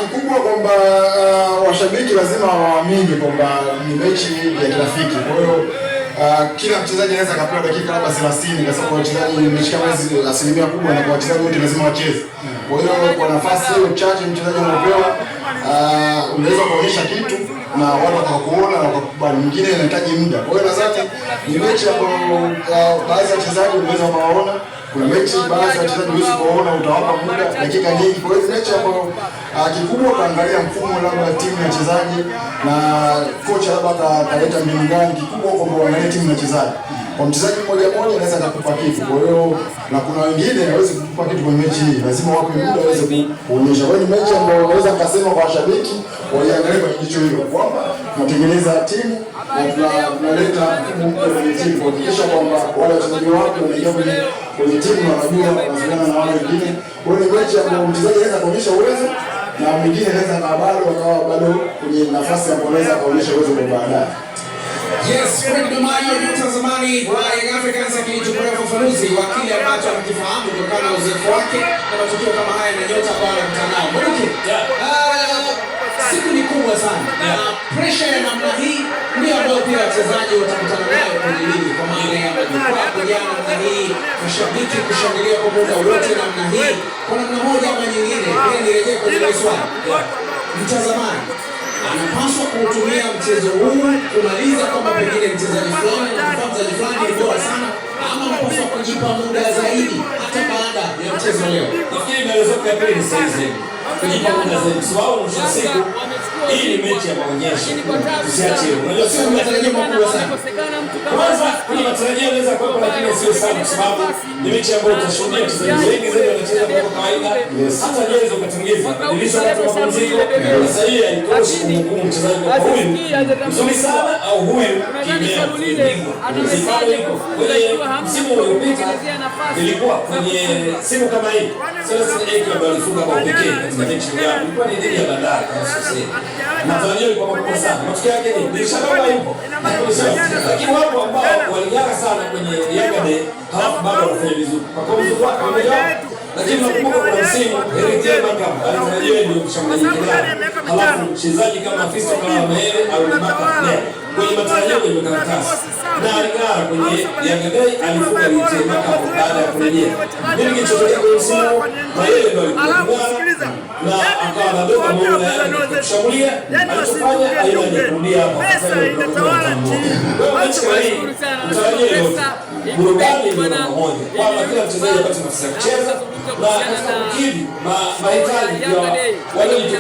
Kikubwa kwamba washabiki lazima waamini kwamba ni mechi ya kirafiki. Kwa hiyo kila mchezaji anaweza akapewa dakika labda 30 kwa sababu wachezaji, mechi kama hizi asilimia kubwa na kwa wachezaji wote lazima wacheze. Kwa hiyo kwa nafasi hiyo chache mchezaji anayopewa, unaweza kuonyesha kitu na watu wakakuona na wakakubali. Mwingine inahitaji muda. Kwa hiyo nadhani ni mechi ambayo baadhi ya wachezaji unaweza kuwaona, kuna mechi baadhi ya wachezaji huwezi kuwaona, utawapa muda dakika nyingi. Kwa hiyo ni mechi ambayo kikubwa utaangalia mfumo labda timu ya wachezaji na kocha labda ataleta mbinu gani. Kikubwa kwamba uangalie timu ya wachezaji. Kwa mchezaji mmoja mmoja anaweza akakupa kitu. Kwa hiyo na kuna wengine hawezi kukupa kitu kwenye mechi hii, lazima wape muda waweze kuonyesha. Kwa hiyo ni mechi ambayo naweza nikasema kwa washabiki waiangalie kwenye jicho hilo kwamba tunatengeneza timu na tunaleta mfumo mpya kwenye timu kuhakikisha kwamba wale wachezaji wapya wanaingia kwenye timu na wanajua wanazoeana na wale wengine. Kwa hiyo ni mechi ambayo mchezaji anaweza kuonyesha uwezo na mwingine anaweza bado akawa bado kwenye nafasi ya kuweza kuonyesha uwezo kwa baadaye. Yes, Fred Domayo, nyota wa zamani wa Young Africans, akichukulia ufafanuzi wa kile ambacho anakifahamu kutokana na uzoefu wake na matukio kama haya na nyota ambao anakutana nao. Mwanuki, siku ni kubwa sana na pressure ya namna hii ndio ambayo pia wachezaji watakutana nayo kwenye ligi, kwa maana ya majukwaa kujaa namna hii, mashabiki kushangilia kwa muda wote namna hii, kwa namna moja ama nyingine. Pia nirejee kwenye ile swali, mtazamaji anapaswa kuutumia mchezo huu kumaliza kwamba pengine mchezaji fulani na mchezaji fulani ni bora sana, ama anapaswa kujipa muda zaidi hata baada ya mchezo leo? Nafikiri maelezo yako ya pili ni sahihi zaidi. Kujipa muda zaidi kwa sababu mwisho wa siku hii ni mechi ya maonyesho. Tusiache hivyo. Unajua Sio matarajio makubwa sana. Kwanza kuna matarajio yanaweza kuwepo, lakini sio sana, kwa sababu ni mechi ambayo utashuhudia wachezaji wengi zaidi wanacheza kwa kawaida. Hata jezi wakati mwingine zinabadilishwa wakati wa mapumziko. Sasa hii haitoshi kumhukumu mchezaji kwa huyu mzuri sana au huyu kimea bingwa. Mfano iko kwenye msimu uliopita, ilikuwa kwenye simu kama hii, Celestine Ekwa ambaye alifunga bao pekee katika mechi yao ilikuwa ni dhidi ya Bandari kama sikosei. Matarajio yalikuwa makubwa sana. Matokeo yake ni dirisha baba yupo, lakini wapo ambao waling'ara sana kwenye Yanga Day halafu bado wanafanya vizuri. Kwa mzuri wake mmoja wapo, lakini nakumbuka kuna msimu Eric Makam alitarajiwa ndio mshambuliaji kinara, halafu mchezaji kama Fisto kama Mayele au Maka kwenye matarajio kwenye makaratasi na aling'ara kwenye Yanga Day, alifunga Eric Makam baada ya kurejea. Nini kilichotokea kwenye msimu? Mayele ndio alikuwa king'ara na akawa anabeba maono ya Yanga katika kushambulia. Alichofanya aina hajakurudia hapo, akafanya kwa hiyo mechi kama hii mtarajie yote, burudani ndio namba moja, kwamba kila mchezaji apate nafasi ya kucheza na katika kukidhi mahitaji ya waliojitokeza.